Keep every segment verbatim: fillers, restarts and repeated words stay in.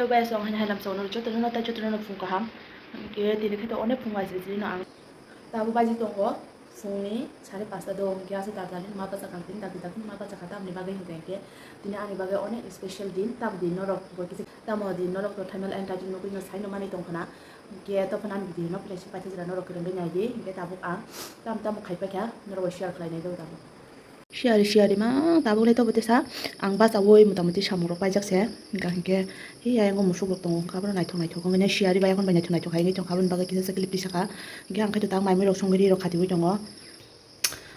Bai song hai hai lam song no joto no tai joto no phung kaham. Ke tini khe to onek phung bai sri sri no ang. Tabuk baji tongo phungni sare pasta do, hwnkhe aswk darjalin ma bachakha, tini dakti dakti ma bachakha, tamni bagwi hwnkhe hwnkhe tini ani bagwi onek special din, tabuk din norok bo kisa tamo din norok to thaimani entertain nugwi no saino manwi tongkhana, hwnkhe tophano ani video no kisa paithago jora norok kwrwngwi naidi, hwnkhe tabuk ang tamo tamo khaipaikha norok bai share khlainai do tabuk. Siyari siyari mang tabuk le tobo tesa ang bachaui mota moti samung rok paijak se, hwnkha hwnkhe he ayang o musuk rok tongo, hwnkha abono naithok naithok wngwi nai siyari bai yakhon bai naithok naithok hai wngwi tongkha, aboni bagwi kisa kisa clip tisakha, hwnkhe ang khe to tak mai mui rok songwi ri rok khatiui tongo.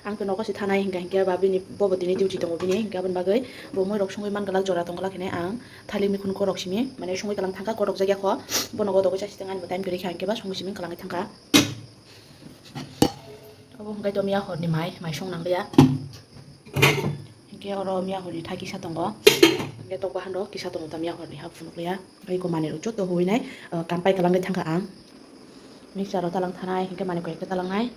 Ang to nogo se thanai hwnkha hwnkhe ba bini bobo tini duty tongo bini, hwnkhe aboni bagwi bo mui rok songwi man glak jora tong glak hinwi ang thalik mikhun korok simi mane songwi kalang thangkha, kotok jakya kho, bo nogo dogwi chasi tang ani bo time kwrwi kha hwnkhe ba songwi simi kalangwi thangkha. Obo hwnkhe to miya horni mai, mai song nang liya. Hwnkhe oro miya horni thai kisa tongo. Hwnkhe tok bahan rok kisa tongo ta miya horni ha phunuk liya. Hwnkhe iko manwi rok joto huinai, ah, kam pai kalangwi thangkha ang. Mixture rok talang thanai, hwnkhe manwi koi ekta talangnai.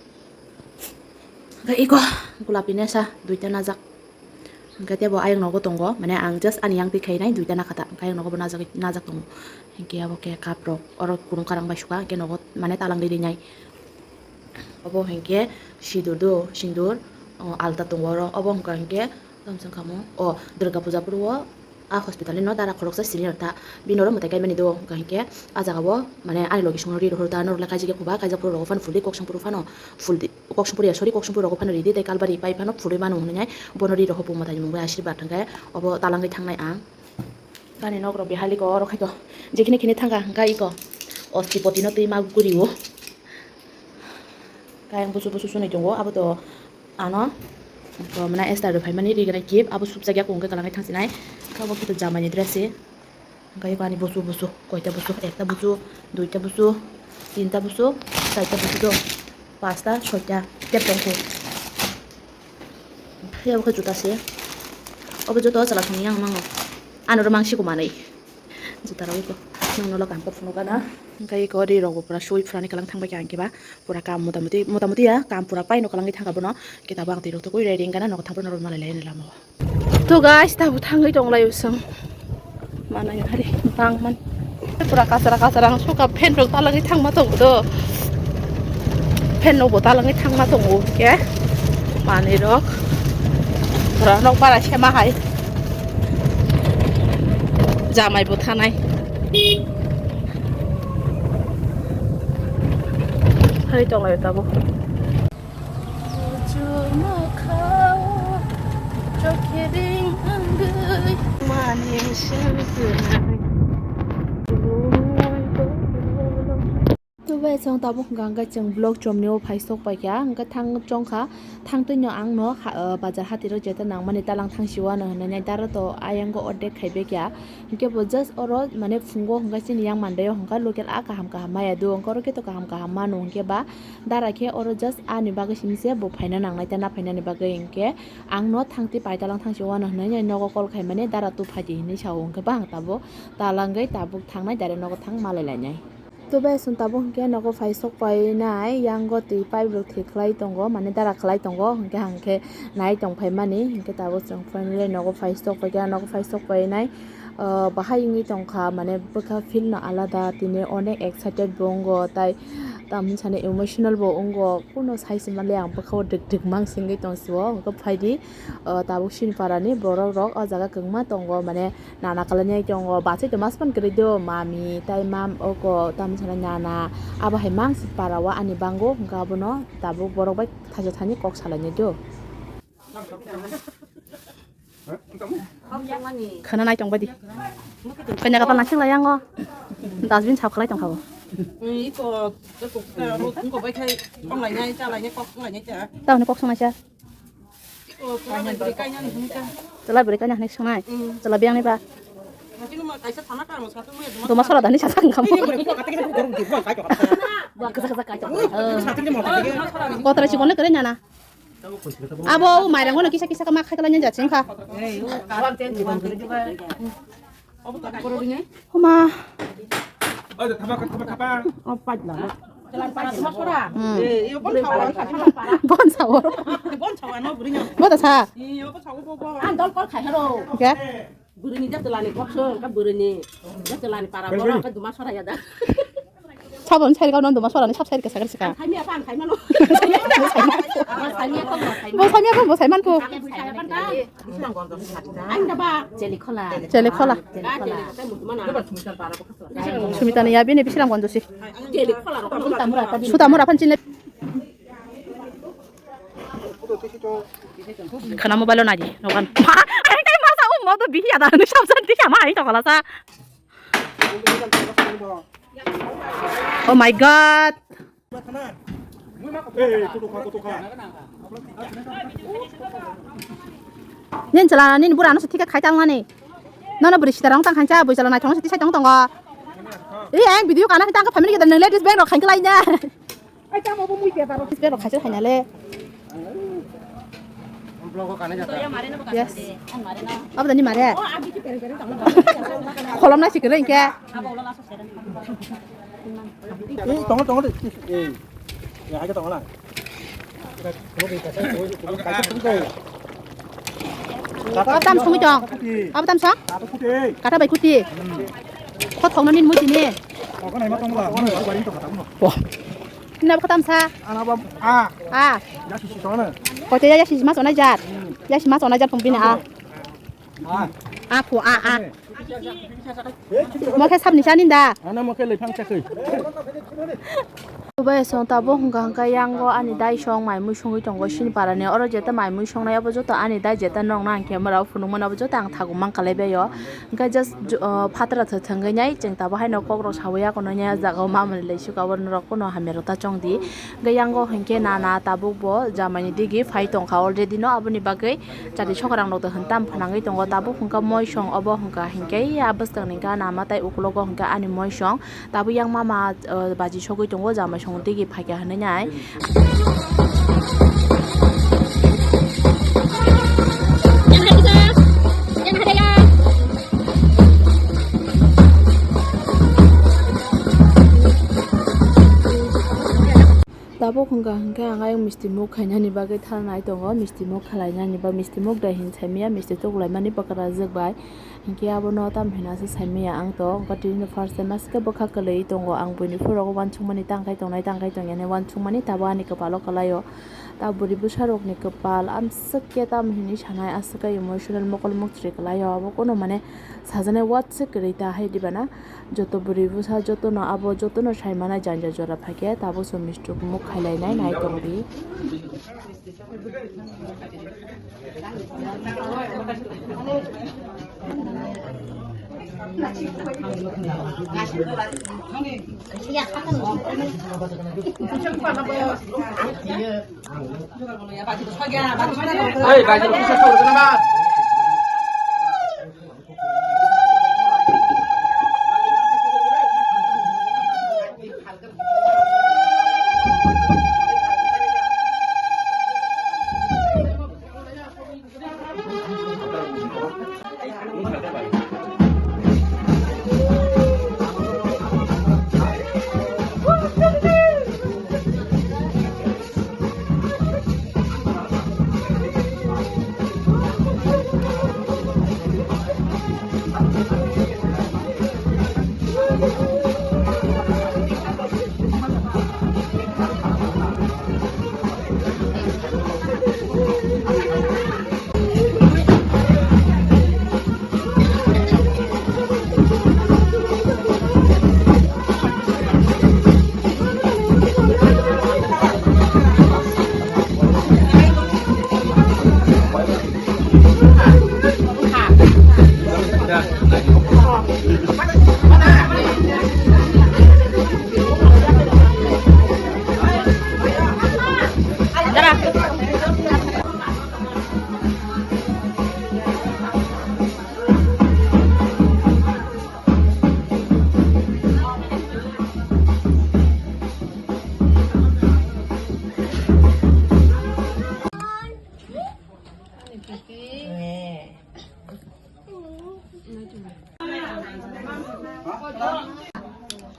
Hwnkhe iko gulapi nesa duita najak. Hwnkhe tebo ayang nogo tongo, mane ang just ani yang twi khainai duita nakha ta, hwnkhe ayang nogo bo najagwi, najak tongo. Hwnkhe abo khe cup rok, oro kurung karang bai suka, hwnkhe nogo mane talang ri rinai. Obo hwnkhe sindur do, sindur, o, alta tongo oro. Obo hwnkha hwnkhe, tamo chwng kha mo, o, Durga puja phuru o, a hospital ni no dara khoroksa siri rw ta, bini oro mwtai kaimani do, hwnkha hwnkhe, a jaga o, mane, ani logi songno ri rohor ta, norok le kaijak ya phuba, kaijak phuru rogo phano phul di, kok song phuru phano phul di. Koksongpuri ya, sorry, Koksongpuri rogo phano ridi, tei Kalbari pai phano phurui mano hwnwi nai bono ri rohor bo mwtaini mungwi asirwad hwnkhe obo talangwi thangnai ang. Gani nok rok bihali ko oro khai ko jekhini khini thangkha hwnkha iko ostipoti no twi ma guri o kayang busu busu sunui tongo abo to ano to mane ester rw phaimani ri gwnai kip abo supjak ya kung khe kalangwi thangsinai kha bo khe to jamani dress se. Hwnkhe eko ani busu busu, koita busu, ekta busu, duita busu, tinta busu, charta busu do, pasta, soita, tep tongkhu. Hwnkhe obo khe juta se. Obo joto chwla thani yang nango. Ano rw mangsi ko manwi. Juta rok eko. Nokno lo kaham khe phunuk gana. Hwnkhe eko ri rok bo pura sui phrani kalang thangbai kha ang khe ba. Pura kam mota moti, mota moti ya, kam pura paino kalangwi thangkha bono. Khe tabuk ang twi rok twi khe ready wngkha na, nogo thangphano rw malai lai ani lama o. To guys, tabuk thangwi tong lai o chwng. Manai hari bangman. Pura kasra kasra ang sukha fan rok talangwi thangma tongo do. Fan rok bo talangwi thangma tongo khe. Manwi rok. Pura nok bara sema hai. Jamai bo thanai. Hai tong lai tabuk. Tubai chwng tabuk hwnkha hwnkhe chwng vlog chomni o phai sok paikha hwnkhe thang chongkha thangtwi no ang no ha, ah, bazar hati rok jeta nangmani talang thangsi o ano hinwi nai dara to ayang o ordek khai bekya hwnkhe bo just oro mane phungo hwnkhe chini yang mandai o hwnkha local a kaham kaham maya do hwnkhe oro khe to kaham kaham manu hwnkhe ba dara khe oro just ani bagwi simi se bo phaina nangnai ta na phainani bagwi hwnkhe ang no thangtwi paitalang thangsi o ano hinwi nogo call khaimani dara tu phaidi hinwi sao hwnkhe ba ang tabuk talangwi tabuk thangnai direct nogo thang malai lainai. To bai chwng tabuk hwnkhe nogo phai sok painai yang o twi pipe rok thwi khlai tongo mane dara khlai tongo hwnkhe ang khe nai tong phaimani hwnkhe tabuk chwng finally nogo phai sok paikha nogo phai sok painai. Ah, bahai wngwi tongkha, mane bwkha feel no alada, tini onek excited bo wngo, tai tamni sani emotional bo wngo, kuno sai se manliya ang bwkha o dik dik mang singwi tong sio, hwnkhe phaidi, ah, tabuk sini para ni borok rok o jaga kwbangma tongo, mane nana kwlainai tongo, bachai tongma aswk phano kwrwi do, mami tai mam oko tamni sani nana, abo hai mang se para o ani bango, hwnkhe abono tabuk borok bai thaisa thani kok salainai do. Khana nai tong bai di. Kanya kapal nai sing lai yango. Dustbin sap khlai tong khabo. Iko, iko, iko bai khai, kong lai nai, cha lai nai, kok lai nai cha. Tao ni kok sung nai cha. Iko, kong lai beri kai nai, hung cha. Chala beri kanya hnek sung nai. Chala biang ni ba. Nasi numa kaisa thana ta, nasa tu mai duma. Duma sala dani sa sang kamu. Ini boleh buka kata kita buka rumah, buka kaca. Buka kaca kaca kaca. Kotra si kone kere nyana. Abo o mairang ono kisa kisa kama khai kala nya jaching kha. Homa. Opa jla. Hmm. Bon sao. Bon sao. Bo ta sa. Oke. Bwrwini jatulani kokso, wngkha bwrwini jatulani para borok, wngkha duma sora ya da. Sabon sari kau non duma sora ni sab sari kasa kasa ka. Ang saimia pa, ang saimano. Ang saimia pa, ang saimano. Bo saimia pa, bo saiman ko. Ang saimia pa, ang saimano. Ang da ba. Cheli khola. Cheli khola. Cheli khola. Sumita ni ya bini Bisramganj si. Cheli khola rok. Sutamura ta bini. Sutamura phan chini. Khana mobile o naidi, nokan. Ai, tai masa o moto bihi ada, ni sabsan ti sama ai to kala sa. Oh my God. Nin chala, nin bura no se thika khai tang mani. Nono bwrwi sita rong tang khancha, bui chala nai thong se tisai tong tongo. Ei, ang video kana tang ka family kita nang ladies bag rok khain kalai nya. Ai, tamo bo mui bebaro. Bebaro khaisir khainale. Yes. Abo dani mare. Kholom na sikere inke. Ei, tongo, tongo de. Ei. Ya, hai tongo na. Abo tam songwi tong. Abo tam song? Kata bai kuti. Kho thokno nin mui tini. Wah. Nina bwkha tamsa. Ana ba a. A. Ya sisi tona. Kote ya sisi mas onai jat. Ya sisi mas onai jat pung bini a. A. A phu a a. Mo khe sabni sani da. Ana mo khe lephang chakwi. Ubai song tabo hwnkha hwnkha yango ani dai song mai mui songwi tongo sini parani oro jeta mai mui songnai abo joto ani dai jeta nokna ang camera o phunukmani abo joto ang thago mang kalai bai o. Hwnkhe just, uh, phatara thwthwngwi nai, chwng tabuk haino kokrok sawi ya, kono ya jaga o mamani leisuk abo norok pono hamya rok ta chongdi. Hwnkhe yango hwnkhe nana tabuk bo jamani digi phai tongkha already no, aboni bagwi chati sokrang rok do hwn tam phnangwi tongo. Tabuk hwnkha moisong obo hwnkha hinkhe ya bwskang ni gana ma tai ukulogo hwnkha ani moisong. Tabuk yang mama, uh, baji sogwi tongo, jamai song tigi phaikha hinwi nai. Tabuk hwnkha hwnkhe ang ayang misti muk khainani bagwi thalnai tongo, misti muk khalainani ba misti muk dai hin saimanya, misti tuklaimani bwkrajwk bai. Hinkhe abono tamo hino se saimanya ang to, hwnkhe tini first time aswk khe bwkha kwlwi tongo, ang buini phuru rogo uansukmani tangkhai tongnai, tangkhai tongya hinwi uansukmani, tabuk ani kwpalo kwlaio. Tabuk bwrwi bwsa rokni kwpal amswk khe tamo hinwi sanai, aswk khe emotional mokol mukchwlwi kwlaio, abo kunu mane sajaknai uansuk kwrwi ta hai diba na, joto bwrwi bwsa jotono abo jotono saimanai janja jora phaikhe tabuk chwng misti muk khailainai nai tongdi.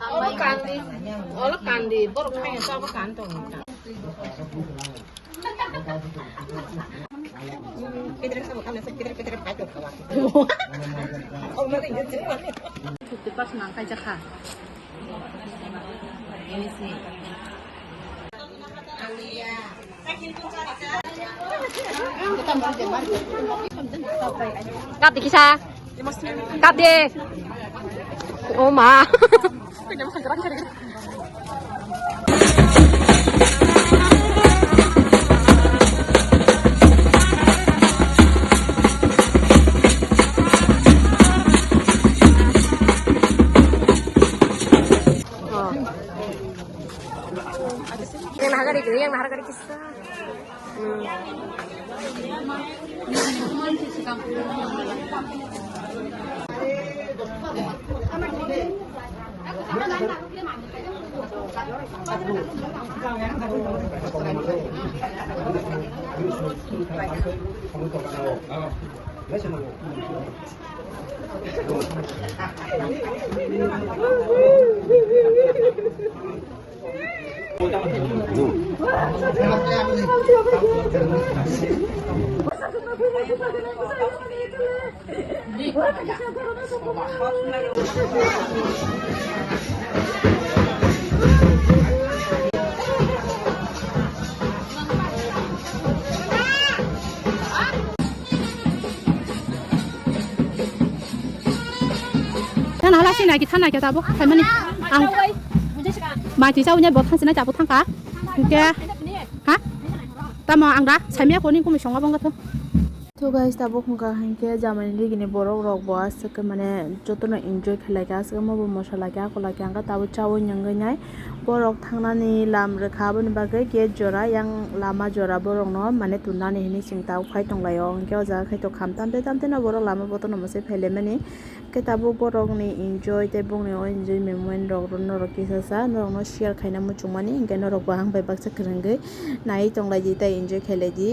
Olo kandi, olo kandi, borok kaya sa abo kandi tongo. Fifty percent ang kaijak kha. Kap di kisa. Kap di. Oh ma. Oh. Yang nahagari gini, yang nahagari kisa. Hmm. Thana hala sina ki thana kya tabo khaimani ang. Mati chau nya bo thansi na chabo thangka. Kya? Ha? Tamo ang da saimya koni kumi songa bongga tho. To guys, tabuk hwnkha hinkhe jamani ligini borok rok bo aswk khe mane jotono enjoy khlai kha, aswk mobo mosa lai kha, ako lai kha, hwnkhe tabuk chaui nungwi nai borok thangnani lam rwkha, aboni bagwi gate jora yang lama jora borokno mane tonnani hinwi chwng tabuk phai tonglaio, hwnkhe o jaga khai to kham tamte tamte no borok lama botono mwsai phailaimani, hwnkhe tabuk borokni enjoy tei bongni o enjoy moment rok norok kisa sa norokno share khaina muchungmani, hwnkhe norok bo ang bai baksa kwrwngwi naiwi tonglaidi tei enjoy khlai di.